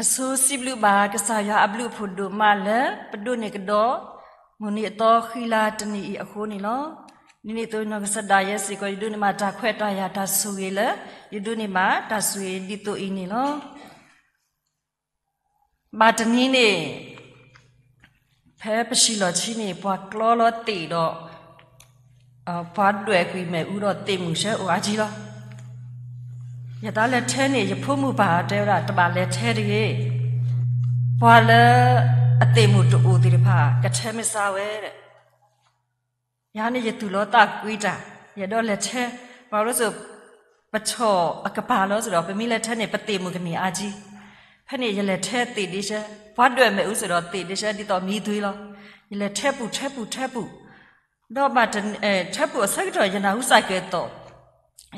အဆိစံးဘျုးဘၣ်ကစၢ်ယွၤအဘျုးအဖှိၣ်ဒိၣ်မးလၢ ပဒိးန့ၢ်ကဒီး မုၢ်နံၤအသီဃံလၤတနံၤအံၤအဃိန့ၣ်လီၤ. ဒ်န့ၣ်အသိးနီၢ်ကစၢ်ဒၣ်ယဲစ့ၢ်ကီး ယဒိးန့ၢ်ဘၣ်တၢ်ခွဲးတၢ်ယာ်တၢ်ဆိၣ်ဂ့ၤလၢ ယဒိးန့ၢ်ဘၣ်တၢ်ဆိၣ်ဂ့ၤဒ်သိးအံၤန့ၣ်လီၤ. ဘၣ်တနံၤန့ၣ် ဖဲပဆံးလီၤဆံန့ၣ် ပှၤကျီလီၤသ့ၣ်ဒီး ပှၤဒွဲၣ်ကွံာ်မ့ၣ်အူဒီးသ့ၣ်မုၣ်ဆၢအိၣ်အါကံလီၤ. ယသးလဲၤထဲန့ၣ် ယဖိမုၣ်ပၢ်တဲဝဲဒၣ် တဘၣ်လဲၤထဲတဂ့ၤ, ပှၤလၢအသ့ၣ်မုၣ်တအိၣ်သ့ၣ်တဖၣ် ကထဲမ့ၢ်စါဝဲဒီး ယၤန့ၣ်ယသူၣ်လီၤသးကွံတၢ်, ယအဲၣ်ဒိးလဲၤထဲ, ပှၤရိစိ ပဆီၣ်အကပၤလီၤစ့ၢ်ဒီး ပမ့ၢ်လဲၤထဲန့ၣ် ပသ့ၣ်မုၣ်ကန့ၢ်အါကံ. ဖဲန့ၣ်ယလဲၤထဲသ့ၣ်ဒ့ဆၢ, ပှၤဒွဲၣ်မ့ၣ်အူစ့ၢ်ဒီးသ့ၣ်ဒ့ဆၢ ဒ်သိးမံသွံလီၤ. ယလဲၤထဲပူၤထဲပူၤထဲပူၤ, ဒီးဘၣ်ထဲပူၤအဆၢကတီၢ် ယနၢ်ဟူစၢ်ကဲၤသိး,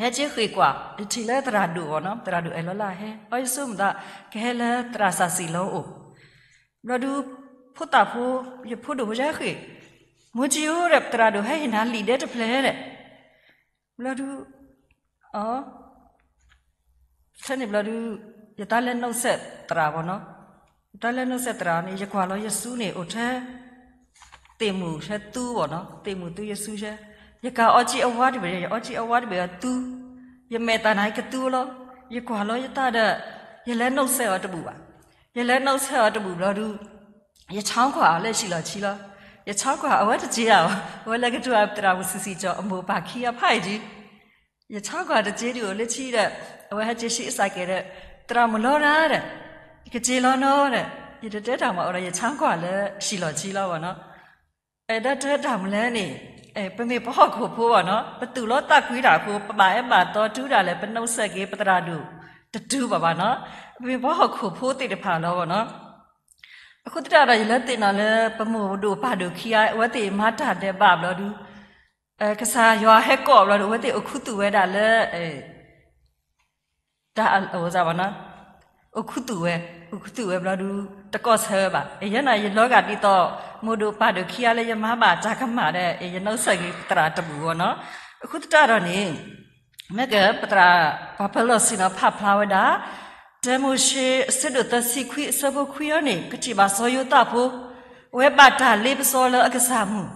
ဟဲက့ၤဃ့ၢ်ကွၢ် ယထံၣ်လၢသရၣ်ဒိၣ်အီၤနီၤ, သရၣ်ဒိၣ်အဲၣ်လီၤလၢဟဲ, အီယဆိကမိၣ်သး ကဟဲလၢသရၣ်စၢ်စံၣ်လီၤအိၣ် ဘျီဒုး ဖိသၣ်ဖိ ယဖိဒိၣ်ဖိယဲဃ့ၢ်, မိၢ်ကံဧၢဒီး သရၣ်ဒိၣ်ဟဲဟ့ၣ်နၤလံာ်ဒဲတဖျၢၣ်ဒီး, ဘျီဒုး အ ထဲန့ၣ်ဘျီဒုး ယတၢ်လဲၤနီၣ်စဲးသရၣ်ဘၣ်နီၤ, ယတၢ်လဲၤနီၣ်စဲးသရၣ်န့ၣ် ယကွၢ်လီၤယစုန့ၣ် အိၣ်ထဲ သ့ၣ်မုၣ်ထဲသူဘၣ်နီၤ, သ့ၣ်မုၣ်သူယစုဆဲ, ယကအီကံအဝါတဘ့ၣ် ယအီကံအဝါတဘ့ၣ်အသူ, ယမဲာ်သၣ်နၤကသူလီၤ, ယကွၢ်လီၤယသးဒီး ယလဲၤနီၣ်စဲးအီၤတဘူၣ်ဘၣ်, ယလဲၤနီၣ်စဲးအီၤတဘူၣ်ဘျီဒုး ယဆါကွၢ်အီၤလၢဆံးလီၤဆံလီၤ, ယဆါကွၢ်အဝဲတက့ၤဧါ, အဝဲလဲၤကတိၤသရၣ်မုၣ်ဆံးဆံးကၠီ အမိၢ်ပၢ်ခံဂၤဖးအံၤဒံး ယဆါကွၢ်တက့ၤဒုးအိၣ်လၢခံဒီး အဝဲဟဲက့ၤဆံးအစၢ်ကဲၤဒီး သရၣ်မုၣ်လီၤနၤဒီး ယကက့ၤလီၤနီၤဒီး ယတတဲတၢ်မၤအိၣ်ဒီး ယဆါကွၢ်လၢဆံးလီၤဆံလီၤဘၣ်နီၤ. အဲၣ်ဒိးတဲတၢ်မနုၤလဲၣ်န့ၣ် ပမ့ၢ်ပှၤဟီၣ်ခိၣ်ဖိဘၣ်နီၤ ပသူၣ်လီၤသးကွံတၢ်အဃိ ပဘၣ်အဲၣ်ဘၣ်သီတုၤဒၣ်လဲာ် ပနီၣ်စဲးက့ၤပသရၣ်ဒိၣ်တတုၤဘၣ်ဘၣ်နီၤ. ပမ့ၢ်ပှၤဟီၣ်ခိၣ်ဖိသ့ၣ်တဖၣ်လီၤဘၣ်နီၤ. အဃိသတးဒီး ယလဲၤသ့ၣ်နီၣ်လၢ ပမိၢ်ဒိၣ်ပၢ်ဒိၣ်ခံဂၤ အဝဲသ့ၣ်မၤတၢ်ဒဲးဘးဘျီဒုး ကစၢ်ယွၤဟဲကိးဘျီဒုး အဝဲသ့ၣ်အိၣ်ခူသူၣ်ဝဲဒၣ်လၢ တၢ်အိၣ်စၢ်ဘၣ်နီၤ, အိၣ်ခူသူၣ်ဝဲ, အိၣ်ခူသူၣ်ဝဲဘျီဒုး တကိးဆၢဝဲဘၣ်. ယဲန့ၣ် ယလီၤဂာ်ဒ်သိး မိၢ်ဒိၣ်ပၢ်ဒိၣ်ခံဂၤလၢယမၤဘၣ်တၢ်ကမၣ်ဒီး ယနီၣ်စဲးက့ၤပသရၣ်တဘူၣ်ဘၣ်နီၤ. အဃိသတးဒီးန့ၣ် မ့ၢ်က ပသရၣ်ပှၤပၢၤလီၢ်ဆ့ၣ်နီၤဖးဖျါဝဲဒၣ် တၢမိၤၡ့ အဆၢဒိၣ်သၢဆံခွံ အဆၢဖိခွံအံၤန့ၣ် ကထံၣ်ဘၣ်စီၤယိၤသးဖိ အဝဲဘၣ်တၢ်လ့ပစီလၢအကစၢ်မုၢ်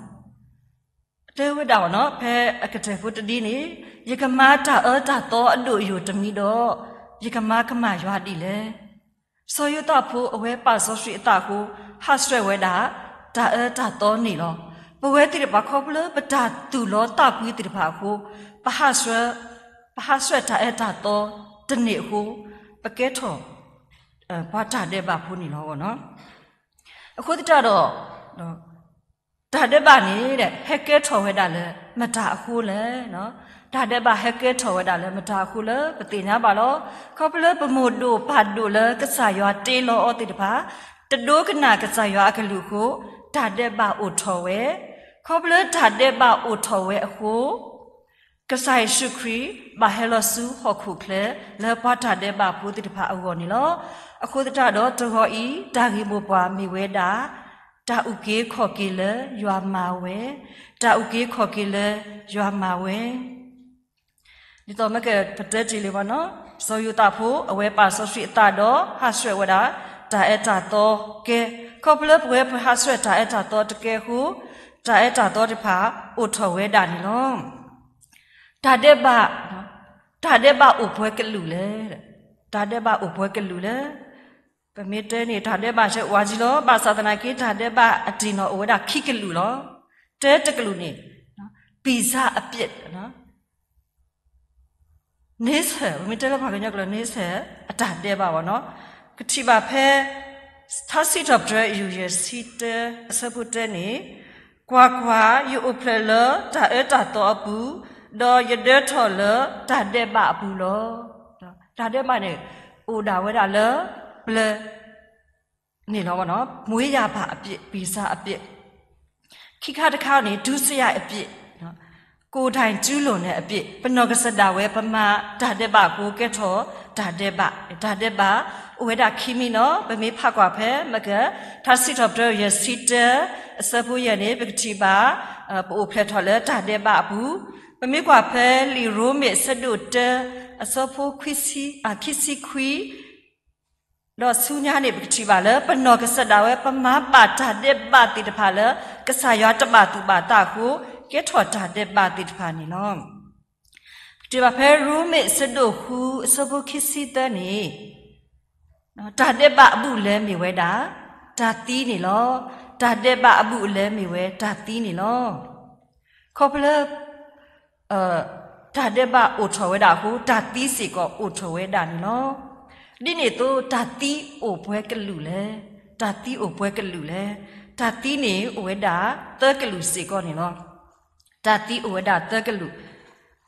တဲဝဲဒၣ်ဘၣ်နီၤ ဖဲအကတၢၢ်ဖိတဒ်န့ၣ် ယကမၤတၢ်အၢတၢ်သီအဒိၣ်အယိာ်တမံၤဒီး ယကမၤကမၣ်ယွၤဒ်လဲၣ်. စီၤယိၤသးဖိအဝဲပာ်စီဆှံအသးအဃိ ဟးဆှဲးဝဲဒၣ် တၢ်အၢတၢ်သီန့ၣ်လီၤ. ပဝဲသ့ၣ်တဖၣ်ခီဖျိလၢပတၢ်သူၣ်လီၤသးကွံသ့ၣ်တဖၣ်အဃိ ပဟးဆှဲး ပဟးဆှဲးတၢ်အၢတၢ်သီတန့ၢ်အဃိ ပကဲထီၣ် ပှၤတၢ်ဒဲးဘးဖိန့ၣ်လီၤ. အဃိသတးဒီး တၢ်ဒဲးဘးန့ၣ် ဟဲကဲထီၣ်ဝဲဒၣ်လၢ မတၤအဃိလဲၣ်. တၢ်ဒဲးဘးဟဲကဲထီၣ်ဝဲဒၣ်လၢ မတၤအဃိလဲၣ် ပသ့ၣ်ညါဘၣ်လီၤ. ခီဖျိလၢပမိၢ်ဒိၣ်ပၢ်ဒိၣ်လၢကစၢ်ယွၤတ့လီၤအီၤသ့ၣ်တဖၣ် တဒိကနၣ်ကစၢ်ယွၤအကလုၢ်အဃိ တၢ်ဒဲးဘးအိၣ်ထီၣ်ဝဲ. ခီဖျိတၢ်ဒဲးဘးအိၣ်ထီၣ်ဝဲအဃိ ကစၢ်ယ့ၣ်ၡူးခရံာ် ဘၣ်ဟဲလီၤဆူဟီၣ်ခိၣ်ချၢ လၢပှၤတၢ်ဒဲးဘးဖိသ့ၣ်တဖၣ်အဂီၢ်န့ၣ်လီၤ. အဃိသတးဒီး တဂီၤအံၤ တၢ်ဂ့ၢ်မိၢ်ပှၢ်မ့ၢ်ဝဲဒၣ် တၢ်အုၣ်က့ၤခီၣ်က့ၤလၢယွၤမၤဝဲ, တၢ်အုၣ်က့ၤခီၣ်က့ၤလၢယွၤမၤဝဲ ဒ်သိးမ့ၢ်ကပတဲတ့ၢ်လံဘၣ်နီၤ, စီၤယိၤသးဖိ အဝဲပာ်စီဆှံအသးဒီး ဟးဆှဲးဝဲဒၣ် တၢ်အၢတၢ်သီကဲ, ခီဖျိပဝဲပဟးဆှဲးတၢ်အၢတၢ်သီတကဲအဃိ, တၢ်အၢတၢ်သီတဖၣ်အိၣ်ထီၣ်ဝဲဒၣ်န့ၣ်လီၤ. တၢ်ဒဲးဘး, တၢ်ဒဲးဘးအိၣ်ပှဲၤကလုာ်လဲၣ်, တၢ်ဒဲးဘးအိၣ်ပှဲၤကလုာ်လဲၣ်. ပမ့ၢ်တဲန့ၣ် တၢ်ဒဲးဘးဆၢဝးကံလီၤ, ဘၣ်ဆၣ်သနာ်က့ တၢ်ဒဲးဘးအတံၢ်နီၤအိၣ်ဝဲဒၣ်ခံကလုာ်လီၤ. တဲတကလုာ်န့ၣ် ပံၤစၢအပျဲၢ် န့ဆၢၣ်, ပမ့ၢ်တဲလၢပှၤကညီကျိာ် န့ဆၢၣ် အတၢ်ဒဲးဘးဘၣ်နီၤ, ကထံၣ်ဘၣ်ဖဲ ထါစံးထီၣ်ပတြၢၤ အယူၢ်ယဲၢ်ဆံတၢ အဆၢဖိတၢန့ၣ်, ကွၢ်ကွၢ်, ယအိၣ်ဖျဲၣ်လၢတၢ်အၢတၢ်သီအပူၤ, ဒီးယဒၢထီၣ်လၢတၢ်ဒဲးဘးအပူၤလီၤ. တၢ်ဒဲးဘးန့ၣ် အိၣ်ဒၣ်ဝဲဒၣ်လၢပျၢၤ န့ၣ်လီၤ, မွေးရာပါအပြစ်, ပံၤစၢအပြစ်, ခံခါတခါန့ၣ် ဒုစရိုက်အပြစ်, ကိုယ်တိုင်ကျူးလွန်တဲ့အပြစ်, ပနီၢ်ကစၢ်ဒၣ်ဝဲ ပမၤတၢ်ဒဲးဘးအဃိ ကဲထီၣ်တၢ်ဒဲးဘး, တၢ်ဒဲးဘး အိၣ်ဝဲဒၣ်ခံမံၤနီၤ, ပမ့ၢ်ဖးကွၢ်ဖဲ မ့ၢ်က ထါစံးထီၣ်ပတြၢၤ ယဲၢ်ဆံတၢ အဆၢဖိယဲၢ်န့ၣ် ပကထံၣ်ဘၣ် ပအိၣ်ဖျဲၣ်ထီၣ်လၢတၢ်ဒဲးဘးအပူၤ, ပမ့ၢ်ကွၢ်ဖဲလံာ်ရိမ့ၤ အဆၢဒိၣ်တၢ အဆၢဖိခွံဆံ, အ ခံဆံခွံ, ဒီးဆူညါန့ၣ် ပကထံၣ်ဘၣ်လၢ ပနီၢ်ကစၢ်ဒၣ်ဝဲ ပမၤဘၣ်တၢ်ဒဲးဘးသ့ၣ်တဖၣ်လၢ ကစၢ်ယွၤတဘၣ်သူၣ်ဘၣ်သးအဃိ, ကဲထီၣ်တၢ်ဒဲးဘးသ့ၣ်တဖၣ်န့ၣ်လီၤ. ပထံၣ်ဘၣ်ဖဲရိမ့ၤအဆၢဒိၣ်ဃု အဆၢဖိခံဆံသၢန့ၣ်, တၢ်ဒဲးဘးအဘူးအလဲမ့ၢ်ဝဲဒၣ် တၢ်သံန့ၣ်လီၤ. တၢ်ဒဲးဘးအဘူးအလဲမ့ၢ်ဝဲတၢ်သံန့ၣ်လီၤ. ခီဖျိလၢ တၢ်ဒဲးဘးအိၣ်ထီၣ်ဝဲဒၣ်အဃိ တၢ်သံစ့ၢ်ကီးအိၣ်ထီၣ်ဝဲဒၣ်န့ၣ်လီၤ. ဒ်န့ၣ်အသိး တၢ်သံအိၣ်ပှဲၤကလုာ်လဲၣ်. တၢ်သံအိၣ်ပှဲၤကလုာ်လဲၣ်. တၢ်သံန့ၣ်အိၣ်ဝဲဒၣ်သၢကလုာ်စ့ၢ်ကီးန့ၣ်လီၤ. တၢ်သံအိၣ်ဝဲဒၣ်သၢကလုာ်,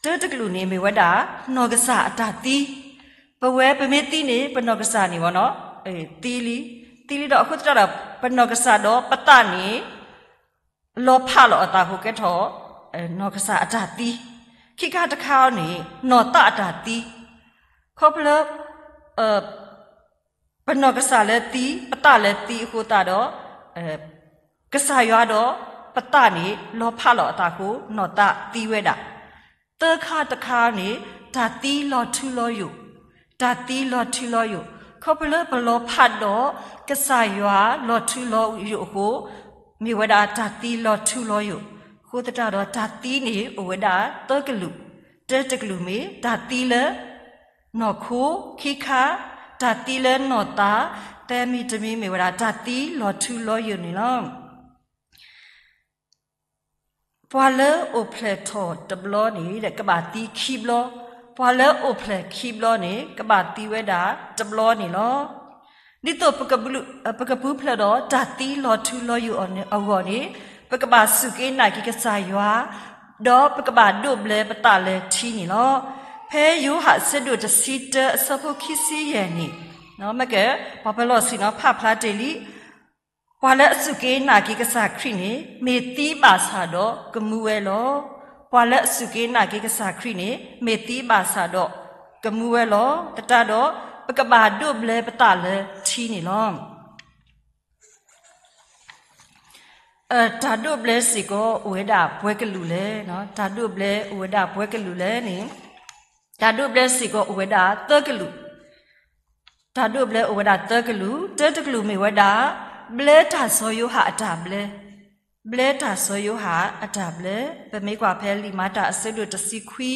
တၢတကလုာ်န့ၣ်မ့ၢ်ဝဲဒၣ် နီၢ်ကစၢ်အတၢ်သံ, ပဝဲပမ့ၢ်သံန့ၣ် ပနီၢ်ကစၢ်န့ၣ်ဝဲနီၤ, သံလံ, သံလံဒီးအဃိသတးဒီး ပနီၢ်ကစၢ်ဒီးပသးန့ၣ် လီၤဖးလီၤအသးအဃိကဲထီၣ် နီၢ်ကစၢ်အတၢ်သံ, ခံခါတခါန့ၣ် နီၢ်သးအတၢ်သံ, ခီဖျိ ပနီၢ်ကစၢ်လၢသံ ပသးလၢသံအဃိသတးဒီး ကစၢ်ယွၤဒီးပသးန့ၣ် လီၤဖးလီၤအသးအဃိ နီၢ်သးသံဝဲဒၣ်, သၢခါတခါန့ၣ် တၢ်သံလီၤထူလီၤယိာ်, တၢ်သံလီၤထူလီၤယိာ်, ခီဖျိလၢပလီၤဖးဒီး ကစၢ်ယွၤလီၤထူလီၤယိာ်အဃိ မ့ၢ်ဝဲဒၣ်တၢ်သံလီၤထူလီၤယိာ်, အဃိသတးဒီးတၢ်သံန့ၣ်အိၣ်ဝဲဒၣ်သၢကလုာ်, တၢတကလုာ်မ့ၢ်တၢ်သံလၢ နီၢ်ခိ, ခံခါ တၢ်သံလၢနီၢ်သး, သၢမံၤတမံၤမ့ၢ်ဝဲဒၣ်တၢ်သံလီၤထူလီၤယိာ်န့ၣ်လီၤ. ပှၤလၢအိၣ်ဖျဲၣ်ထီၣ်တဘျီန့ၣ် ကဘၣ်သံခံဘျီ, ပှၤလၢအိၣ်ဖျဲၣ်ခံဘျီန့ၣ် ကဘၣ်သံဝဲဒၣ်တဘျီန့ၣ်လီၤ. ဒ်သိးပကပူၤဖျဲးဒီးတၢ်သံလီၤထူလီၤယိာ်အဂီၢ်န့ၣ် ပကဘၣ်စူၢ်က့ၤနာ်က့ၤကစၢ်ယွၤ, ဒီးပကဘၣ်ဒိးဘျၢပသးလၢထံန့ၣ်လီၤ. ဖဲယိၤဟၣ်အဆၢဒိၣ်တဆံတၢအဆၢဖိခံဆံယဲၢ်န့ၣ်, မ့ၢ်ကဲ ပှၤပလီၢ်ဆ့ၣ်နီၤဖးဖျါတ့ၢ်လံ, ပှၤလၢအစူၢ်က့ၤနာ်က့ၤကစၢ်ခရံာ်န့ၣ် မ့ၢ်သံဘၣ်ဆၣ်ဒီးကမူဝဲလီၤ. ပှၤလၢအစူၢ်က့ၤနာ်က့ၤကစၢ်ခရံာ်န့ၣ် မ့ၢ်သံဘၣ်ဆၣ်ဒီးကမူဝဲလီၤ. သတးဒီး ပကဘၣ်ဒိးဘျၢပသးလၢထံန့ၣ်လီၤ. တၢ်ဒိးဘျၢစ့ၢ်ကီးအိၣ်ဝဲဒၣ်ပှဲၤကလုာ်လဲၣ်, တၢ်ဒိးဘျၢအိၣ်ဝဲဒၣ်ပှဲၤကလုာ်လဲၣ်န့ၣ်, တၢ်ဒိးဘျၢစ့ၢ်ကီးအိၣ်ဝဲဒၣ်သၢကလုာ်, တၢ်ဒိးဘျၢအိၣ်ဝဲဒၣ်သၢကလုာ်, တၢတကလုာ်မ့ၢ်ဝဲဒၣ် ဘျၢတၢ်စီၤယိၤဟၣ်အတၢ်ဘျၢ, ဘျၢတၢ်စီၤယိၤဟၣ်အတၢ်ဘျၢ, ပမ့ၢ်ကွၢ်ဖဲလံာ်မၤတၢ်အဆၢဒိၣ်တဆံခွံ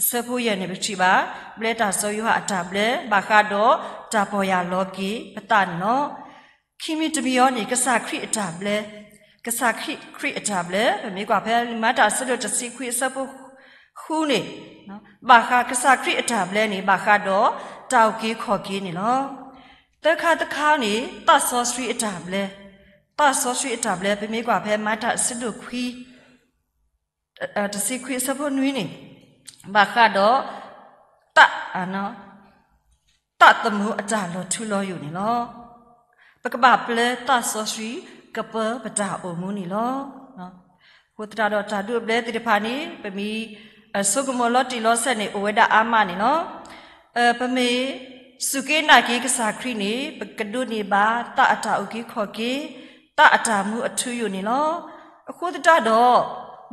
အဆၢဖိယဲၢ်န့ၣ် ပထံၣ်ဘၣ် ဘျၢတၢ်စီၤယိၤဟၣ်အတၢ်ဘျၢ ဘၣ်ဃးဒီးတၢ်ပီၢ်ယၢ်လီၤက့ၤပသးန့ၣ်လီၤ. ခံမံၤတမံၤအံၤန့ၣ် ကစၢ်ခရံာ်အတၢ်ဘျၢ, ကစၢ်ခရံာ်အတၢ်ဘျၢ ပမ့ၢ်ကွၢ်ဖဲလံာ်မၤတၢ်အဆၢဒိၣ်တဆံခွံအဆၢဖိဃုန့ၣ်, ဘၣ်ဃးကစၢ်ခရံာ်အတၢ်ဘျၢန့ၣ် ဘၣ်ဃးဒီးတၢ်အုၣ်က့ၤခီၣ်က့ၤန့ၣ်လီၤ. သၢခါတခါန့ၣ် သးစီဆှံအတၢ်ဘျၢ, သးစီဆှံအတၢ်ဘျၢ ပမ့ၢ်ကွၢ်ဖဲမၤတၢ်အဆၢဒိၣ်ခွံ တဆံခွံအဆၢဖိနွံန့ၣ်, ဘၣ်ဃးဒီး သး, သးသမူအတၢ်လီၤထူလီၤယိာ်န့ၣ်လီၤ. ပကဘၣ်ပျၢသးစီဆှံကပၢပတၢ်အိၣ်မူန့ၣ်လီၤ. အဃိသတးဒီးတၢ်ဒိးဘျၢသ့ၣ်တဖၣ်န့ၣ် ပမ့ၢ်ဆိကမိၣ်လီၤတံၢ်လီၤဆဲးန့ၣ် အိၣ်ဝဲဒၣ်အါမးန့ၣ်လီၤ. ပမ့ၢ်စူၢ်က့ၤနာ်က့ၤကစၢ်ခရံာ်န့ၣ် ပကဒိးန့ၢ်ဘၣ်သးအတၢ်အုၣ်က့ၤခီၣ်က့ၤ, သးအတၢ်မူအထူယိာ်န့ၣ်လီၤ. အဃိသတး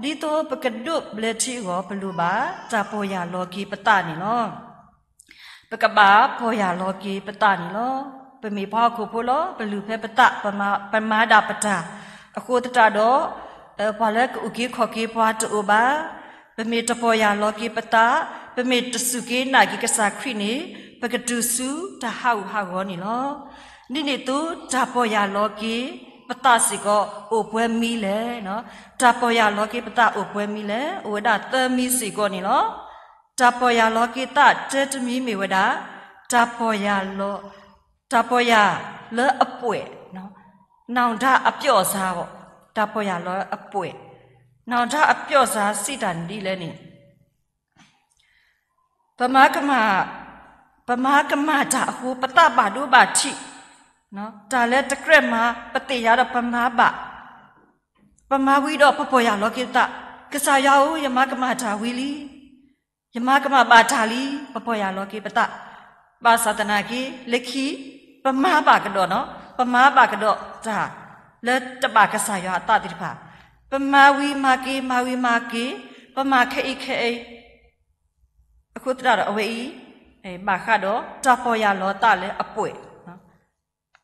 ဒီး ဒ်သိးပကဒိးဘျၢထံအဂီၢ် ပလိၣ်ဘၣ်တၢ်ပီၢ်ယၢ်လီၤက့ၤပသးန့ၣ်လီၤ. ပကဘၣ်ပီၢ်ယၢ်လီၤက့ၤပသးန့ၣ်လီၤ. ပမ့ၢ်ပှၤဟီၣ်ခိၣ်ဖိလီၤ, ပလုၢ်ဖဲပသး, ပမၤဒၣ်ပတၢ်, အဃိသတးဒီး ပှၤလၢကအုၣ်က့ၤခီၣ်က့ၤပှၤတအိၣ်ဘၣ်. ပမ့ၢ်တပီၢ်ယၢ်လီၤက့ၤပသး, ပမ့ၢ်တစူၢ်က့ၤနာ်က့ၤကစၢ်ခရံာ်န့ၣ် ပကတုၤဆူတၢ်ဟးဂူာ်ဟးဂီၤန့ၣ်လီၤ. ဒ်န့ၣ်အသိး တၢ်ပီၢ်ယၢ်လီၤက့ၤပသးစ့ၢ်ကီးအိၣ်ပှဲၤမံၤလဲၣ်. တၢ်ပီၢ်ယၢ်လီၤက့ၤပသးအိၣ်ပှဲၤမံၤလဲၣ်. အိၣ်ဝဲဒၣ်သၢမံၤစ့ၢ်ကီးန့ၣ်လီၤ. တၢ်ပီၢ်ယၢ်လီၤက့ၤသးတၢတမံၤမ့ၢ်ဝဲဒၣ် တၢ်ပီၢ်ယၢ်လီၤ, တၢ်ပီၢ်ယၢ်လၢအပှဲၤ, နောင်တအပျီၢ်စါ, တၢ်ပီၢ်ယၢ်လီၤအပှဲၤ, နောင်တအပျီၢ်စါ စံးတၢ်န့ၣ်ဒ်လဲၣ်န့ၣ် ပမၤကမၣ်, ပမၤကမၣ်တၢ်အဃိ ပသးဘၣ်ဒိဘၣ်ထံး, တၢ်လၢတကြၢးမၤ ပသ့ၣ်ညါဒီးပမၤဘၣ်, ပမၤဝံၤဒီးပပီၢ်ယၢ်လီၤက့ၤပသး, ကစၢ်ယွၤဧၢ, ယမၤကမၣ်တၢ်ဝံၤလံ, ယမၤကမၣ်ဘၣ်တၢ်လံ, ပပီၢ်ယၢ်လီၤက့ၤပသး, ဘၣ်ဆၣ်သနာ်က့ လၢခံ ပမၤဘၣ်ကဒီးနီၤ, ပမၤဘၣ်ကဒီးတၢ်လၢတဘၣ်ကစၢ်ယွၤအသးသ့ၣ်တဖၣ်, ပမၤဝံၤမၤက့ၤ မၤဝံၤမၤက့ၤ, ပမၤခဲအံၤခဲအံၤ အ အဃိသတးဒီးအဝဲအံၤ ဘၣ်ဃးဒီးတၢ်ပီၢ်ယၢ်လီၤသးလၢအပှဲၤ,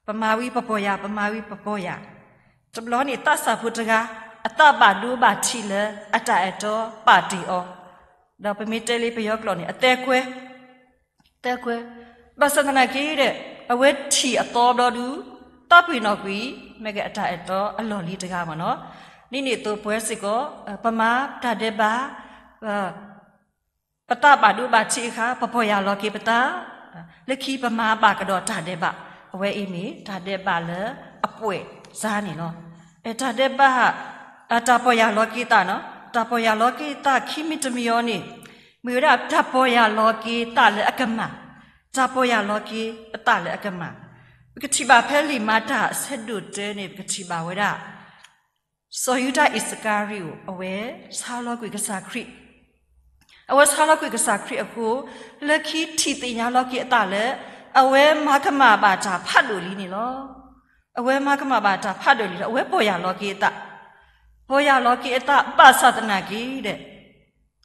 ပမၤဝံၤပပီၢ်ယၢ်, ပမၤဝံၤပပီၢ်ယၢ်. တဘျီန့ၣ်သးစၢ်ဖိတဂၤ အသးဘၣ်ဒိဘၣ်ထံးလၢအတၢ်အဲၣ်တီပာ်တ့ၢ်အီၤ, ဒီးပမ့ၢ်တဲလၢပယီၤကျိာ်န့ၣ် အသဲကွဲ သဲကွဲ, ဘၣ်ဆၣ်သနာ်က့ဒီး အဝဲထံၣ်အသီဘျီဒုး သးပ့ၤနီၣ်ကွံာ် မ့ၢ်က့အတၢ်အဲၣ်တီအလီၢ်လံၤတဂၤမ့ၢ်နီၤ. ဒ်န့ၣ်အသိးပဝဲစ့ၢ်ကီး ပမၤတၢ်ဒဲးဘး ပသးဘၣ်ဒိဘၣ်ထံးအခါ ပပီၢ်ယၢ်လီၤက့ၤပသး, လၢခံပမၤဘၣ်ကဒီးတၢ်ဒဲးဘး, အဝဲအံၤမ့ၢ်တၢ်ဒဲးဘးလၢအပှဲၤစါန့ၣ်လီၤ. တၢ်ဒဲးဘး တၢ်ပီၢ်ယၢ်လီၤက့ၤသးနီၤ, တၢ်ပီၢ်ယၢ်လီၤက့ၤသးခံမံၤတမံၤအံၤန့ၣ် မ့ၢ်ဝဲဒၣ်တၢ်ပီၢ်ယၢ်လီၤက့ၤသးလၢအကမၣ်, တၢ်ပီၢ်ယၢ်လီၤက့ၤအသးလၢအကမၣ်. ပကထံၣ်ဘၣ်ဖဲလံာ်မၤတၢ်အဆၢဒိၣ်တၢန့ၣ် ပကထံၣ်ဘၣ်ဝဲဒၣ် စီၤယူဒၤအံၣ်စကၤရံၤအိၣ် အဝဲဆါလီၤကွံာ်ကစၢ်ခရံာ်, အဝဲဆါလီၤကွံာ်ကစၢ်ခရံာ်အဃိ လၢခံထံၣ်သ့ၣ်ညါလီၤက့ၤအသးလၢ အဝဲမၤကမၣ်ဘၣ်တၢ်ဖးဒိၣ်လံန့ၣ်လီၤ. အဝဲမၤကမၣ်ဘၣ်တၢ်ဖးဒိၣ်လံဒီး အဝဲပီၢ်ယၢ်လီၤက့ၤအသး, ပီၢ်ယၢ်လီၤက့ၤအသးဘၣ်ဆၣ်သနာ်က့ဒီး ခီ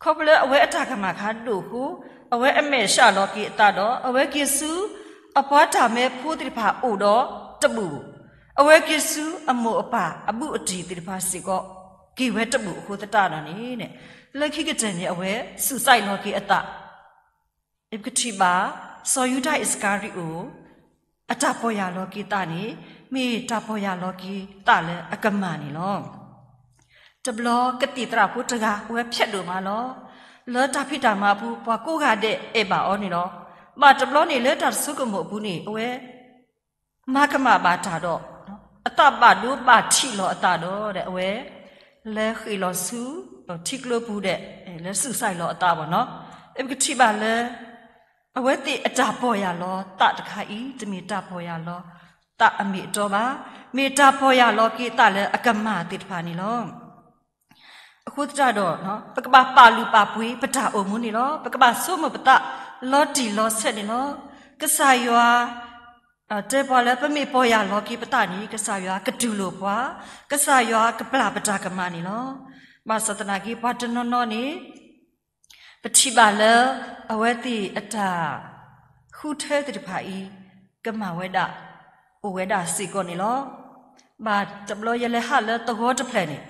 ဖျိအဝဲအတၢ်ကမၣ်ခါဒိၣ်အဃိ အဝဲအမဲာ်ဆှးလီၤက့ၤအသးဒီး အဝဲက့ၤဆူအပှၤတၢ်မဲဖိသ့ၣ်တဖၣ်အိၣ်ဒီးတဘူၣ်, အဝဲက့ၤဆူအမိၢ်အပၢ်အဘူးအတံၢ်သ့ၣ်တဖၣ်စ့ၢ်ကီး က့ၤဝဲတဘူၣ်အဃိသတးဒီးန့ၣ် လၢခံကတၢၢ်န့ၣ် အဝဲစူးစဲးလီၤက့ၤအသး. ပကထံၣ်ဘၣ် စီၤယူဒၤအံၣ်စကၤရံၤအိၣ် အတၢ်ပီၢ်ယၢ်လီၤက့ၤသးန့ၣ် မ့ၢ်တၢ်ပီၢ်ယၢ်လီၤက့ၤသးလၢအကမၣ်န့ၣ်လီၤ. တဘျီကသံၣ်သရၣ်ဖိတဂၤ အဝဲဖျဲးဒိၣ်မးလီၤ. လၢတၢ်ဖံးတၢ်မၤအပူၤ ပှၤကိးဂၤဒဲးအဲၣ်ဘၣ်အီၤန့ၣ်လီၤ. ဘၣ်တဘျီန့ၣ်လၢတၢ်တဆိကမိၣ်အပူၤန့ၣ် အဝဲ မၤကမၣ်ဘၣ်တၢ်ဒီး အသးဘၣ်ဒိဘၣ်ထံးလီၤအသးဒီး အဝဲ လဲၤဃ့ၢ်လီၤဆူ ထံကျိပူၤဒီး လဲၤစူးစဲးလီၤအသးဘၣ်နီၤ. ပကထံၣ်ဘၣ်လၢ အဝဲသ့ၣ်အတၢ်ပီၢ်ယၢ်လီၤသးတခါအံၤ တမ့ၢ်တၢ်ပီၢ်ယၢ်လီၤသးအမ့ၢ်အတီဘၣ်. မ့ၢ်တၢ်ပီၢ်ယၢ်လီၤက့ၤသးလၢအကမၣ်သ့ၣ်တဖၣ်န့ၣ်လီၤ. အဃိသတးဒီး ပကဘၣ်ပာ်လုၢ်ပာ်ပှ့ၤပတၢ်အိၣ်မူန့ၣ်လီၤ. ပကဘၣ်ဆိကမိၣ်ပသးလီၤတံၢ်လီၤဆဲးန့ၣ်လီၤ. ကစၢ်ယွၤ တဲပှၤလၢပမ့ၢ်ပီၢ်ယၢ်လီၤက့ၤပသးန့ၣ် ကစၢ်ယွၤကတူၢ်လိာ်ပှၤ, ကစၢ်ယွၤကပျၢ်ပတၢ်ကမၣ်န့ၣ်လီၤ. ဘၣ်ဆၣ်သနာ်က့ ပှၤတနီၤနီၤန့ၣ် ပထံၣ်ဘၣ်လၢ အဝဲသ့ၣ်အတၢ်ဃုထၢသ့ၣ်တဖၣ်အံၤ ကမၣ်ဝဲဒၣ် အိၣ်ဝဲဒၣ်စ့ၢ်ကီးန့ၣ်လီၤ. ဘၣ်တဘျီယလဲၤဟးလၢသဝီတဖျၢၣ်န့ၣ်,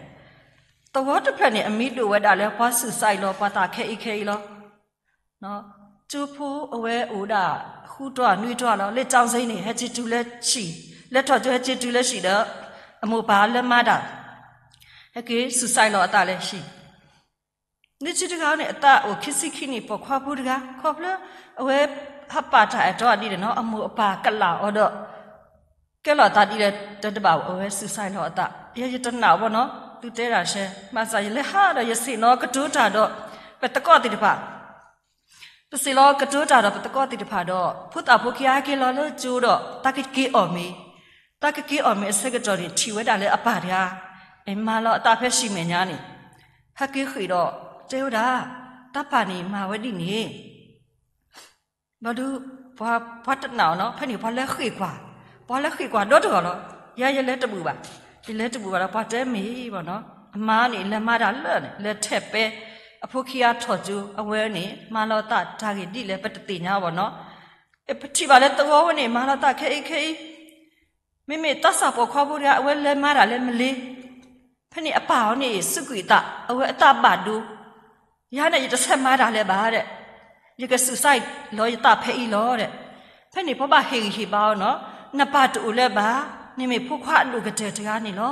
သဝီတဖျၢၣ်န့ၣ် အမံၤဒိၣ်ဝဲဒၣ်လၢပှၤစူးစဲးလီၤပှၤသးခဲအံၤခဲအံၤလီၤ. ကၠိဖိအဝဲအိၣ်ဒၣ်ဃုတွၢ်နွံတွၢ်လီၤ. လၢကၠီစ့န့ၣ် ဟဲက့ၤတုၤလၢဟံၣ်, လဲၤထီၣ်ကၠိဟဲက့ၤတုၤလၢဟံၣ်ဒီး အမိၢ်ပၢ်လၢမၤတၢ် ဟဲက့ၤစူးစဲးလီၤအသးလၢဟံၣ် လၢခံတဂၤန့ၣ် အသးအိၣ်ခံဆံခံနံၣ် ပိာ်ခွါဖိတဂၤ ခီဖျိ အဝဲ ဟးပာ်တၢ်အဲၣ်တီအဒံးဒီးနီၤ အမိၢ်အပၢ်ကလာ်အီၤဒီး ကဲလီၤအသးဒ်လဲၣ်တဘၣ် အဝဲစူးစဲးလီၤအသး ယဲယတနာ်ဘၣ်နီၤ သုတဲဒၣ်ရှဲ ဘၣ်ဆၣ်ယလဲၤဟးဒီးယဆ့ၣ်နီၤကတိၤတၢ်ဒီး ပသကိးသ့ၣ်တဖၣ် ပဆ့ၣ်နီၤကတိၤတၢ်ဒီးပသကိးသ့ၣ်တဖၣ်ဒီး ဖိသၣ်ဖိခံဂၤဟဲက့ၤလီၤလၢကၠိဒီး သးကက့ၤအီၣ်မ့ၤ, သးကက့ၤအီၣ်မ့ၤအဆၢကတီၢ်န့ၣ် ထံၣ်ဝဲဒၣ်လၢအပၢ်တဂၤ မၤလီၤအသးဖဲဟံၣ်မဲာ်ညါန့ၣ် ဟဲက့ၤဃ့ၢ်ဒီး တဲဝဲဒၣ် တၢ်ပၢ်န့ၣ်မၤဝဲဒ်န့ၣ် ဘျီဒုး ပှၤတနာ်အီၤနီၤ ဖဲန့ၣ်ပှၤလဲၤဃ့ၢ်ကွၢ်, ပှၤလဲၤဃ့ၢ်ကွၢ်ဒီတဂၤလီၤ. ယဲယလဲၤတဘူၣ်ဘၣ်, ယလဲၤတဘူၣ်ဘၣ်ဒီး ပှၤတဲမ့ၢ်ဘၣ်နီၤ အမါန့ၣ် လဲၤမၤတၢ်လၢာ်န့ၣ် လဲၤထဲးပဲ အဖိခံဂၤထီၣ်ကၠိ အဝဲန့ၣ် မၤလီၤသးတၢ်ဂ့ၢ်ဒ်လဲၣ် ပတသ့ၣ်ညါဘၣ်နီၤ. ပထံၣ်ဘၣ်လၢသဝီဝဲန့ၣ် မၤလီၤသးခဲအံၤခဲအံၤ မ့မ့ၢ်သးစၢ်ပိာ်ခွါဖိတဂၤ အဝဲလဲၤမၤတၢ်လၢမလ့ၤ, ဖဲန့ၣ်အပၢ်အီၤန့ၣ် စူးကွံာ်အသး အဝဲအသးဘၣ်ဒိ, ယၤန့ၣ် ယတဆဲးမၤတၢ်လၢၤဘၣ်ဒီး ယကစူးစဲးလီၤယသးဖဲအံၤလီၤဒီး ဖဲန့ၣ်ပှၤဘၣ်ဟ့ၣ်ဂံၢ်ဟ့ၣ်ဘါအီၤနီၤ နပၢ်တအိၣ်လၢၤဘၣ်, နမ့ၢ်ဖိခွါအဒိၣ်ကတၢၢ်တဂၤန့ၣ်လီၤ.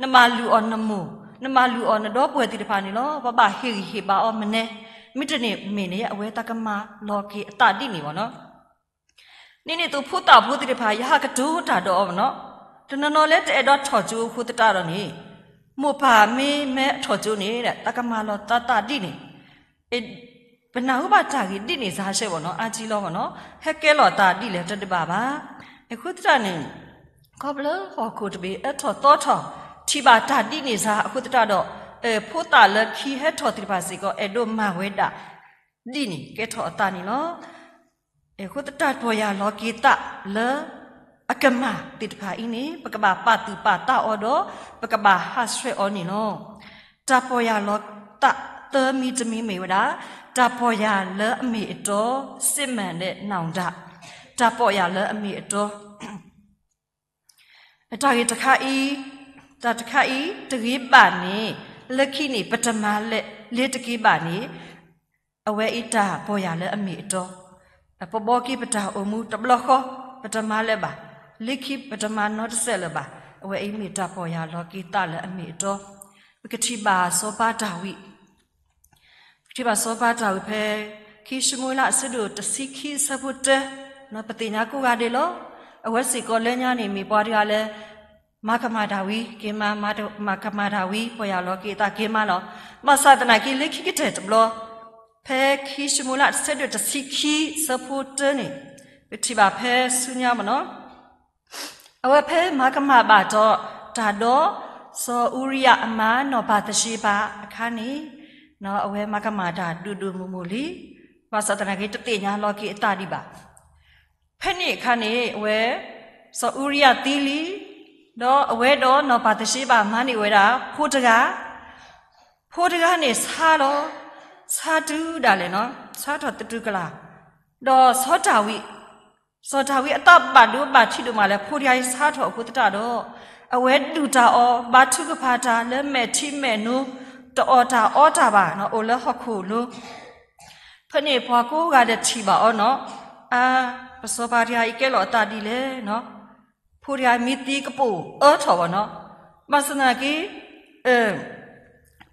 နမၤလုၢ်အီၤနမိၢ်, နမၤလုၢ်အီၤနဒီပုၢ်ဝဲၢ်သ့ၣ်တဖၣ်န့ၣ်လီၤ. ပှၤဘၣ်ဟ့ၣ်ဂံၢ်ဟ့ၣ်ဘါအီၤမနုၤ, မ့တမ့ၢ်န့ၣ် အဝဲသးကမၤလီၤက့ၤအသးဒ်န့ၣ်ဘၣ်နီၤ. ဒ်န့ၣ်အသိးဖိသၣ်ဖိသ့ၣ်တဖၣ် ယဟးကတိၤတၢ်ဒီးအီၤဘၣ်နီၤ, တနီၤနီၤလၢတအဲၣ်ဒိးထီၣ်ကၠိအဃိသတးဒီးန့ၣ် မိၢ်ပၢ်မ့ၢ်မဲထီၣ်ကၠိန့ၣ် သးကမၤလီၤသးသးဒ်န့ၣ်, ပနၢ်ဟူဘၣ်တၢ်ဂ့ၢ်ဒ်န့ၣ်စါရှဲဘၣ်နီၤ အါကံလီၤဘၣ်နီၤ ဟဲကဲလီၤသးဒ်လဲၣ်တဒးဘၣ်ဘၣ်. အဃိသတးန့ၣ် ခီဖျိဟီၣ်ခိၣ်တဘ့ၣ်အၢထီၣ်သီထီၣ် ထံၣ်ဘၣ်တၢ်ဒ်န့ၣ်စါအဃိသတးဒီး ဖိသၣ်လၢခံဟဲထီၣ်သ့ၣ်တဖၣ်စ့ၢ်ကီး အဲၣ်ဒိးမၤဝဲဒၣ် ဒ်န့ၣ်ကဲထီၣ်အသးန့ၣ်လီၤ. အဃိသတးပီၢ်ယၢ်လီၤက့ၤသးလၢအကမၣ်သ့ၣ်တဖၣ်အံၤန့ၣ် ပကဘၣ်ပာ်သူၣ်ပာ်သးအီၤဒီး ပကဘၣ်ဟးဆှဲးအီၤန့ၣ်လီၤ. တၢ်ပီၢ်ယၢ်လီၤသးသၢမံၤတမံၤမ့ၢ်ဝဲဒၣ် တၢ်ပီၢ်ယၢ်လၢအမ့ၢ်အတီ, စစ်မှန်တဲ့နောင်တ, တၢ်ပီၢ်ယၢ်လၢအမ့ၢ်အတီ. တၢ်ဂ့ၢ်တခါအံၤ, တၢ်တခါအံၤ တဂ့ၤဘၣ်န့ၣ်, လၢခံန့ၣ် ပတမၤလၢ်လ့ၤတက့ၤဘၣ်န့ၣ်, အဝဲအံၤတၢ်ပီၢ်ယၢ်လၢအမ့ၢ်အတီ, ပဘှီက့ၤပတၢ်အိၣ်မူတဘျီဃီ, ပတမၤလၢၤဘၣ်, လၢခံပတမၤနီတစဲးလၢၤဘၣ်, အဝဲအံၤမ့ၢ်တၢ်ပီၢ်ယၢ်လီၤက့ၤသးလၢအမ့ၢ်အတီ. ပကထံၣ်ဘၣ်စီၤပၤတၢ်ဝံ ပထံၣ်ဘၣ်စီၤပၤတၢ်ဝံဖဲ ခံၡမူၤအ့လး အဆၢဒိၣ်တဆံခံ အဆၢဖိတၢ, ပသ့ၣ်ညါကိးဂၤဒဲးလီၤ. အဝဲစ့ၢ်ကီးလၢညါန့ၣ် မ့ၢ်ပှၤတဂၤလၢ မၤကမၣ်တၢ်ဝံက့ၤမး, မၤကမၣ်တၢ်ဝံ ပီၢ်ယၢ်လီၤက့ၤသးက့ၤမးလီၤ. ဘၣ်ဆၣ်သနာ်က့ လၢခံကတၢၢ်တဘျီ, ဖဲခံၡမူၤအ့လး အဆၢဒိၣ်တဆံခံ အဆၢဖိတၢန့ၣ်, ပထံၣ်ဘၣ်ဖဲဆူညါမ့ၢ်နီၤ အဝဲဖဲမၤကမၣ်ဘၣ်ထီၣ်တၢ်ဒီး စီၤအူရံယၤအမါ နီၢ်ဘၤသရှ့ဘၤအခါန့ၣ်, အဝဲမၤကမၣ်တၢ်ဒိၣ်ဒိၣ်မုၢ်မုၢ်လံ, ဘၣ်ဆၣ်သနာ်က့ တသ့ၣ်ညါလီၤက့ၤအသးဒံးဘၣ်. ဖဲန့ၣ်အခါန့ၣ် အဝဲ စီၤအူရံယၤသံလံ, ဒီးအဝဲဒီးနီၢ်ဘၤသရှ့ဘၤမၤန့ၢ်ဝဲဒၣ်ဖိတဂၤ, ဖိတဂၤန့ၣ်ဆါလီၤ, ဆါတုၤဒၣ်လဲာ်နီၤ, ဆါထီၣ်သတူၢ်ကလာ်, ဒီးစီၤဒၤဝံး စီၤဒၤဝံးအသးဘၣ်ဒိဘၣ်ထံးဒိၣ်မးလၢဖိတဂၤအံၤဆါထီၣ်အဃိသတးဒီး, အဝဲဒုၣ်တၢ်အီၣ် ဘါထုကဖၣ်တၢ်လၢမဲာ်ထံမဲာ်နိ, တအီၣ်တၢ်အီတၢ်ဘၣ်, အိၣ်လၢဟီၣ်ခိၣ်လိၤ. ဖဲန့ၣ်ပှၤကိးဂၤဒဲးထံၣ်ဘၣ်အီၤနီၤ, အါ, ပစီၤပၤတဂၤအံၤကဲလီၤအသးဒ်လဲၣ်နီၤ, ဖိတဂၤမ့ၢ်သံကပိာ်အၢထီၣ်ဘၣ်နီၤ, ဘၣ်ဆၣ်သနာ်က့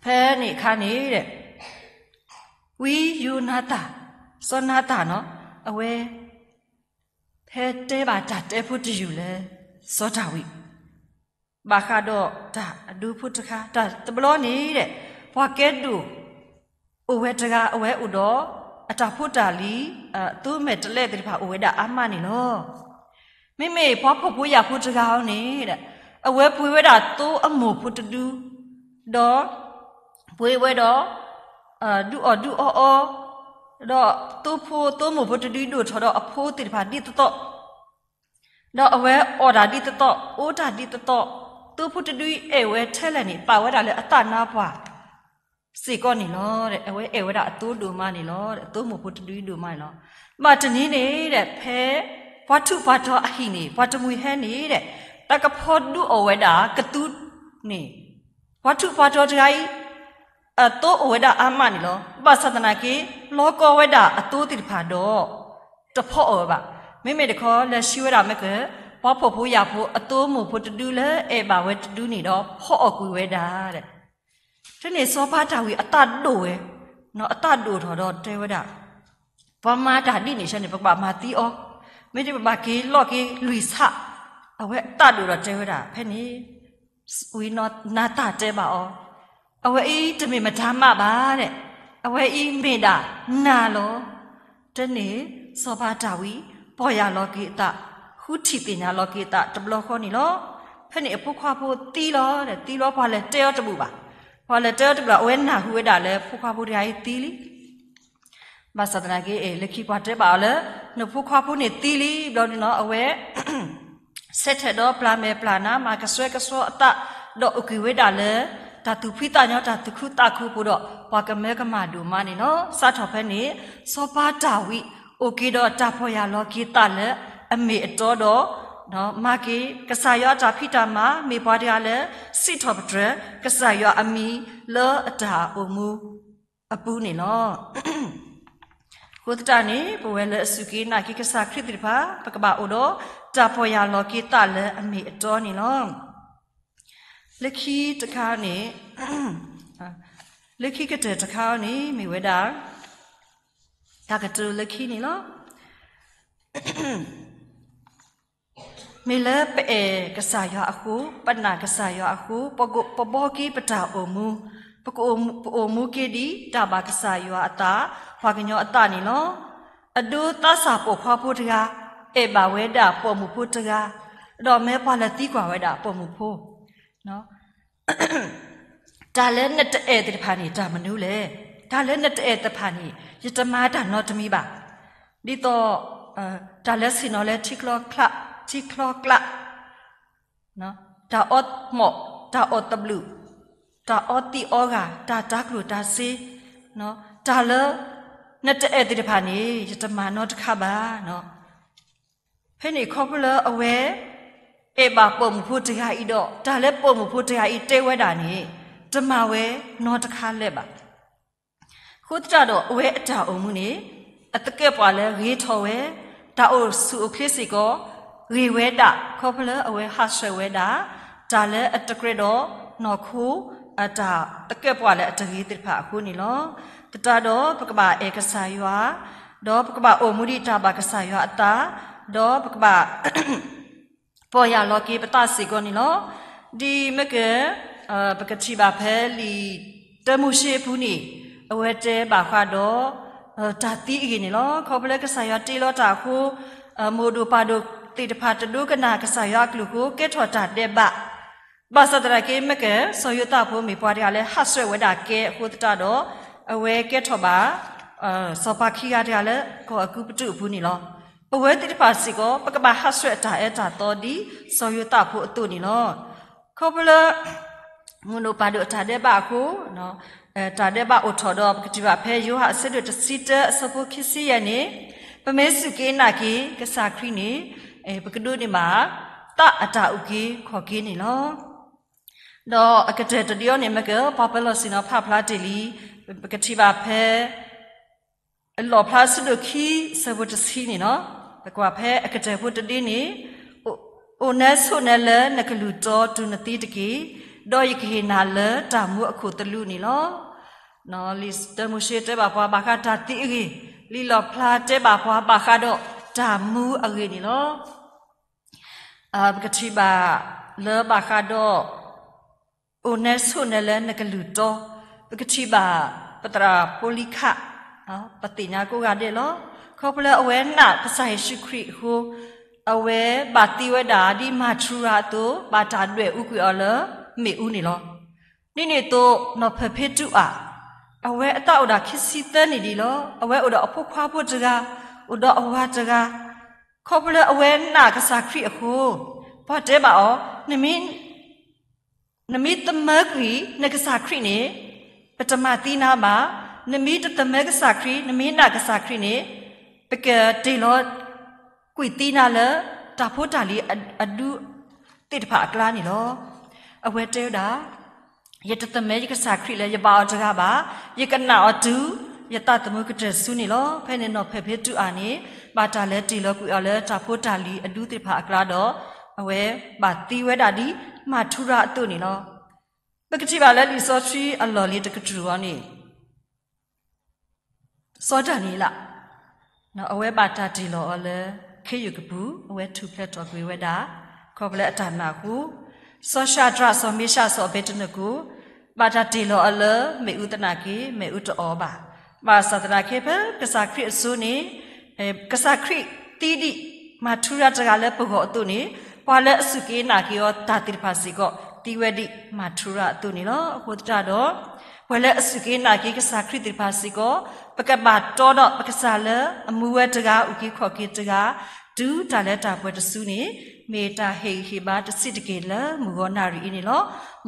ဖဲန့ၣ်အခါန့ၣ် ဝံယိၤနၤသၣ်, စီၤနၤသၣ်နီၤ, အဝဲ ဖဲတဲဘၣ်တၢ်တဲဖိတယုၢ်လၢ စီၤဒၤဝံး ဘၣ်ဃးဒီးတၢ်အဒိဖိတခါ, တၢ်တဘျီန့ၣ်ဒီး ပှၤကဲဒိၣ်အိၣ်ဝဲတဂၤ အဝဲအိၣ်ဒီး အတၢ်ဖိတၢ်လံၤ အသိမဲာ်တဲးလဲးသ့ၣ်တဖၣ်အိၣ်ဝဲဒၣ်အါမးန့ၣ်လီၤ. မ့မ့ၢ်ပှၤဖှီၣ်ဖိယာ်ဖိတဂၤအံၤန့ၣ်ဒီး အဝဲပှ့ၤဝဲဒၣ်သိအမိၢ်ဖိတဒု, ဒီး ပှ့ၤဝဲဒီး ဒုးအီၣ်ဒုးအီအီၤ, ဒီးသိဖိသိမိၢ်ဖိတဒုဒိၣ်ထီၣ်ဒီးအဖိသ့ၣ်တဖၣ်ဒ်သိးသိး, ဒီးအဝဲအီၣ်တၢ်ဒ်သိးသိး အိၣ်တၢ်ဒ်သိးသိး, သိဖိတဒုအဲၣ်ဝဲထဲလဲၣ်န့ၣ် ပာ်ဝဲဒၣ်လၢအသးနါပှၢ်စ့ၢ်ကီးန့ၣ်လီၤ. အဝဲအဲၣ်ဝဲဒၣ်အသိဒိၣ်မးန့ၣ်လီၤ. အသိမိၢ်ဖိတဒုဒိၣ်မးန့ၣ်လီၤ. ဘၣ်တနံၤန့ၣ်ဒီး ဖဲပှၤထူးပှၤတီၤအဟံၣ်န့ၣ် ပှၤတမှံၤဟဲန့ၣ်ဒီး တၢ်ကဖီဒုးအီၣ်ဝဲဒၣ်ကသူန့ၣ်, ပှၤထူးပှၤတီၤတဂၤအံၤ အသိအိၣ်ဝဲဒၣ်အါမးန့ၣ်လီၤ. ဘၣ်ဆၣ်သနာ်က့ လီၤကီဝဲဒၣ်အသိသ့ၣ်တဖၣ်ဒီး တဖီအီၣ်ဝဲဘၣ်. မ့မ့ၢ်တခီလၢအစံးဝဲဒၣ်မ့ၢ်က ပှၤဖှီၣ်ဖိယာ်ဖိအသိမိၢ်ဖိတဒုလၢအဲၣ်ဘၣ်ဝဲတဒုန့ၣ်ဒီး ဖီအီၣ်ကွံာ်ဝဲဒၣ် ဖဲန့ၣ်စီၤပၤတၢ်ဝံၤအသးဒိၣ်ဝဲ, အသးဒိၣ်ထီၣ်ဒီးတဲဝဲဒၣ်, ပှၤမၤတၢ်ဒ်န့ၣ်ဆၢန့ၣ် ပကဘၣ်မၤသံအီၤ, မ့တမ့ၢ်ပဘၣ်က့ၤလီၢ်က့ၤလွံၢ်ဆၣ်, အဝဲအသးဒိၣ်ဒီးတဲဝဲဒၣ် ဖဲန့ၣ် ဝံၤနၤသၣ်တဲဘၣ်အီၤ, အဝဲအံၤတမ့ၢ်မတၤမးဘၣ်ဒီး, အဝဲအံၤမ့ၢ်ဒၣ်နၤလီၤ. တန့ၢ်စီၤပၤတၢ်ဝံၤ ပီၢ်ယၢ်လီၤက့ၤအသး, ဃုထံၣ်သ့ၣ်ညါလီၤက့ၤအသးတဘျီဃီန့ၣ်လီၤ. ဖဲန့ၣ်အဖိခွါဖိသံလီၤ, သံလီၤပှၤလဲၤတဲအီၤတဘူၣ်ဘၣ်. ပှၤလဲၤတဲအီၤတဘူၣ်ဘၣ် အဝဲနၢ်ဟူဝဲဒၣ်လၢဖိခွါဖိတဂၤအံၤသံလံ ဘၣ်ဆၣ်သနာ်က့ လၢခံပှၤတဲဘၣ်အီၤလၢ နဖိခွါဖိန့ၣ်သံလံဘျီဒုနီၤ အဝဲ ဆဲးထဲးဒီးပျၢ်မဲာ်ပျၢ်နါ မၤကဆှဲကဆှီအသး ဒီးအိၣ်က့ၤဝဲဒၣ်လၢ တၢ်သူၣ်ဖှံသးညီ တၢ်သူၣ်ခုသးခုအပူၤဒီး ပှၤကမၢကမၣ်ဒိၣ်မးန့ၣ်လီၤ. စးထီၣ်ဖဲန့ၣ် စီၤပၤတၢ်ဝံၤ အိၣ်က့ၤဒီးတၢ်ပီၢ်ယၢ်လီၤက့ၤသးလၢအမ့ၢ်အတီဒီး မၤက့ၤကစၢ်ယွၤအတၢ်ဖံးတၢ်မၤ မ့ၢ်ပှၤတဂၤလၢ စံးထီၣ်ပတြၢၤ ကစၢ်ယွၤအမံၤလၢအတၢ်အိၣ်မူ အပူၤန့ၣ်လီၤ. အဃိသတးန့ၣ် ပဝဲလၢအစူၢ်က့ၤနာ်က့ၤကစၢ်ခရံာ်သ့ၣ်တဖၣ် ပကဘၣ်အိၣ်ဒီးတၢ်ပီၢ်ယၢ်လီၤက့ၤသးလၢအမ့ၢ်အတီန့ၣ်လီၤ. လၢခံတခါန့ၣ် လၢခံကတၢၢ်တခါန့ၣ် မ့ၢ်ဝဲဒၣ် တၢ်ကတိၤလၢခံန့ၣ်လီၤ. မ့ၢ်လၢပအဲၣ်ကစၢ်ယွၤအဃိ, ပနာ်ကစၢ်ယွၤအဃိ, ပဘှီက့ၤပတၢ်အိၣ်မူ, ပကအိၣ်, ပအိၣ်မူက့ၤဒ်တၢ်ဘၣ်ကစၢ်ယွၤအသး, ပှၤကညီအသးန့ၣ်လီၤ. အဒိသးစၢ်ပိာ်ခွါဖိတဂၤ အဲၣ်ဘၣ်ဝဲဒၣ်ပိာ်မုၣ်ဖိတဂၤ, ဒီးမၢပှၤလဲၤသံကွၢ်ဝဲဒၣ်ပိာ်မုၣ်ဖိ တၢ်လၢနတအဲၣ်သ့ၣ်တဖၣ်န့ၣ် တၢ်မနုၤလဲၣ်. တၢ်လၢနတအဲၣ်သ့ၣ်တဖၣ်န့ၣ် ယတမၤတၢ်နီတမံၤဘၣ်. ဒ်သိး တၢ်လၢဆ့ၣ်နီၤလၢထံချီချး, ထံချီကျး, တၢ်အီၣ်မီၣ်, တၢ်အီၣ်သဘျုး, တၢ်အီသံးအီဂၤ, တၢ်တၤကျိၣ်တၤစ့, တၢ်လၢ နတအဲၣ်သ့ၣ်တဖၣ်န့ၣ် ယတမၤနီတခါဘၣ်. ဖဲန့ၣ်ခီဖျိလၢအဝဲ အဲၣ်ဘၣ်ပိာ်မုၣ်ဖိတဂၤအံၤဒီး တၢ်လၢပိာ်မုၣ်ဖိတဂၤအံၤတဲဝဲဒၣ်န့ၣ် တမၤဝဲနီတခါလၢၤဘၣ်. အဃိသတးဒီး အဝဲအတၢ်အိၣ်မူန့ၣ် အသကဲာ်ပှၤလၢဂ့ၤထီၣ်ဝဲ, တၢ်အိၣ်ဆူၣ်အိၣ်ချ့စ့ၢ်ကီး ဂ့ၤဝဲဒၣ် ခီဖျိလၢအဝဲဟးဆှဲးဝဲဒၣ် တၢ်လၢအတကြၢးဒီးနီၢ်ခိ အတၢ်သကဲာ်ပှၤလၢအတဂ့ၤသ့ၣ်တဖၣ်အဃိန့ၣ်လီၤ. သတးဒီးပကဘၣ်အဲၣ်ကစၢ်ယွၤ, ဒီးပကဘၣ်အိၣ်မူဒံးတၢ်ဘၣ်ကစၢ်ယွၤအသး, ဒီးပကဘၣ် ပီၢ်ယၢ်လီၤက့ၤပသးစ့ၢ်ကီးန့ၣ်လီၤ. ဒ်မ့ၢ်က ပကထံၣ်ဘၣ်ဖဲလံာ်တၢမိၤၡ့အပူၤန့ၣ် အဝဲတဲဘၣ်ဃးဒီး တၢ်သံအဂ့ၢ်န့ၣ်လီၤ. ခီဖျိလၢကစၢ်ယွၤတ့လီၤတၢ်အဃိ မိၢ်ဒိၣ်ပၢ်ဒိၣ်သ့ၣ်တဖၣ်တဒိကနၣ်ကစၢ်ယွၤအကလုၢ်အဃိ ကဲထီၣ်တၢ်ဒဲးဘး ဘၣ်ဆၣ်သနာ်က့ မ့ၢ်က စီၤယိၤသးဖိမ့ၢ်ပှၤတဂၤလၢဟးဆှဲးဝဲဒၣ်ကဲအဃိသတးဒီး အဝဲကဲထီၣ်ဘၣ် စီၤပၤခံဂၤတဂၤလၢကီၢ်အဲၤကူပတူးအပူၤန့ၣ်လီၤ. ပဝဲသ့ၣ်တဖၣ်စ့ၢ်ကီး ပကဘၣ်ဟးဆှဲးအတၢ်အၢတၢ်သီဒ်စီၤယိၤသးဖိအသိးန့ၣ်လီၤ. ခီဖျိလၢ မိၢ်ဒိၣ်ပၢ်ဒိၣ်အတၢ်ဒဲးဘးအဃိ တၢ်ဒဲးဘးအိၣ်ထီၣ်ဒီး ပကထံၣ်ဘၣ်ဖဲယိၤဟၣ်အဆၢဒိၣ်တဆံတၢအဆၢဖိခံဆံယဲၢ်န့ၣ် ပမ့ၢ်စူၢ်က့ၤနာ်က့ၤကစၢ်ခရံာ်န့ၣ် ပကဒိးန့ၢ်ဘၣ် သးအတၢ်အုၣ်က့ၤခီၣ်က့ၤန့ၣ်လီၤ. ဒီးအကတၢၢ်တဒုအံၤန့ၣ် မ့ၢ်က ပှၤပၢၤလီၢ်ဆ့ၣ်နီၤဖးဖျါတ့ၢ်လံ, ပကထံၣ်ဘၣ်ဖဲ လီၣ်ဖျါဆၢဒိၣ်ခံ ဆၢဖိတဆံန့ၣ်လီၤ. ပကွၢ်ဖဲအကတၢၢ်ဖိတဒုန့ၣ်, အိၣ်နၢဆိၣ်နၢလၢနကလုၢ်တီတုၤနသံတက့ၢ်, ဒီးယကဟ့ၣ်နၤလၢတၢ်မူအခိၣ်သလုးန့ၣ်လီၤ. လံာ်တၢမိၤၡ့တဲဘၣ်ပှၤဘၣ်ဃးတၢ်သံအဂ့ၢ်, လံာ်လီၣ်ဖျါတဲဘၣ်ပှၤဘၣ်ဃးဒီးတၢ်မူအဂ့ၢ်န့ၣ်လီၤ. ပကထံၣ်ဘၣ်လၢဘၣ်ဃးဒီး အိၣ်နၢဆိၣ်နၢလၢနကလုၢ်တီ, ပကထံၣ်ဘၣ် ပသရၣ်ဖိလံၤခး ပသ့ၣ်ညါကိးဂၤဒဲးလီၤ. ခီဖျိလၢအဝဲနာ်ကစၢ်ယ့ၣ်ၡူးခရံာ်အဃိ, အဝဲဘၣ်သံဝဲဒၣ်ဒ်မၤထူရၤအသိး ဘၣ်တၢ်ဒွဲၣ်အူကွံာ်အီၤလၢမ့ၣ်အူန့ၣ်လီၤ. ဒ်န့ၣ်အသိး နီၢ်ဖၢၣ်ဖ့တူအၤ, အဝဲအသးအိၣ်ဒၣ်ခံဆံသၢနံၣ်ဒံးလီၤ. အဝဲအိၣ်ဒီးအဖိခွါဖိတဂၤ, အိၣ်ဒီးအဝၤတဂၤ, ခီဖျိလၢအဝဲနာ်ကစၢ်ခရံာ်အဃိ, ပှၤတဲဘၣ်အီၤ, နမ့ၢ်သမၢကွံာ်နကစၢ်ခရံာ်န့ၣ်, ပတမၤသံနၤဘၣ်. နမ့ၢ်တသမၢကစၢ်ခရံာ်, နမ့ၢ်နာ်ကစၢ်ခရံာ်န့ၣ်, ပကတ့ၢ်လီၤကွံာ်သံနၤလၢတၢ်ဖိတၢ်လံၤအဒူသ့ၣ်တဖၣ်အကျါန့ၣ်လီၤ. အဝဲတဲဝဲဒၣ်, ယတသမၢယကစၢ်ခရံာ်လၢယဘါအီၤတဂၤဘၣ်. ယကနာ်အီၤတုၤယသးသမူကတၢၢ်ဆူန့ၣ်လီၤ. ဖဲန့ၣ်နီၢ်ဖၢၣ်ဖ့တူအၤန့ၣ် ဘၣ်တၢ်လဲၤတ့ၢ်လီၤကွံာ်အီၤလၢတၢ်ဖိတၢ်လံၤအဒူသ့ၣ်တဖၣ်အကျါဒီး အဝဲဘၣ်သံဝဲဒၣ်ဒ်မၤထူရၤအသိးန့ၣ်လီၤ. ပကထံၣ်ဘၣ်လၢလံာ်စီဆှံအလီၢ်လံၤတကတြူၢ်အံၤန့ၣ် စီၤဒၤနံးယ့လး အဝဲဘၣ်တၢ်တ့ၢ်လီၤအီၤလၢခ့ယုၢ်ကပူၤ, အဝဲထူၣ်ဖျဲးထီၣ်ကွံာ်ဝဲဒၣ် ခီဖျိလၢအတၢ်နာ်အဃိ, စီၤၡၤဒြး စီၤမ့ၡး စီၤအဘ့းနကိၤ ဘၣ်တၢ်တ့ၢ်လီၤအီၤလၢမ့ၣ်အူသနာ်က့ မ့ၣ်အူတအီၣ်ဘၣ်. ဘၣ်ဆၣ်သနာ်က့ ဖဲကစၢ်ခရံာ်အစိၤန့ၣ် ကစၢ်ခရံာ်သံဒံး မၤထူရၤတဂၤလၢပဂီၢ်အသိးန့ၣ်, ပှၤလၢအစူၢ်က့ၤနာ်က့ၤအီၤတၢ်သ့ၣ်တဖၣ်စ့ၢ်ကီး သံဝဲဒံးမၤထူရၤအသိးန့ၣ်လီၤ. အဃိသတးဒီး ပှၤလၢအစူၢ်က့ၤနာ်က့ၤကစၢ်ခရံာ်သ့ၣ်တဖၣ်စ့ၢ်ကီး ပကဘၣ်တီဒီးပကစၢ်လၢအမူဝဲတဂၤ အုၣ်က့ၤခီၣ်က့ၤတဂၤ တုၤတၢ်လၢတၢ်ပှဲၤတစုန့ၣ် မ့ၢ်တၢ်ဟ့ၣ်ဂံၢ်ဟ့ၣ်ဘါတဆံးတက့ၢ်လၢမုၢ်ဂီၤနၣ်ရံၣ်အံၤန့ၣ်လီၤ.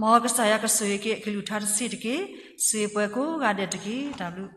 မ်ကစၢ်ယွၤကဆိၣ်ဂ့ၤက့ၤအကလုၢ်ကထါတဆံးတက့ၢ်. စံးပှဲၤကိးဂၤဒဲးတက့ၢ်. တၢ်ဘျုး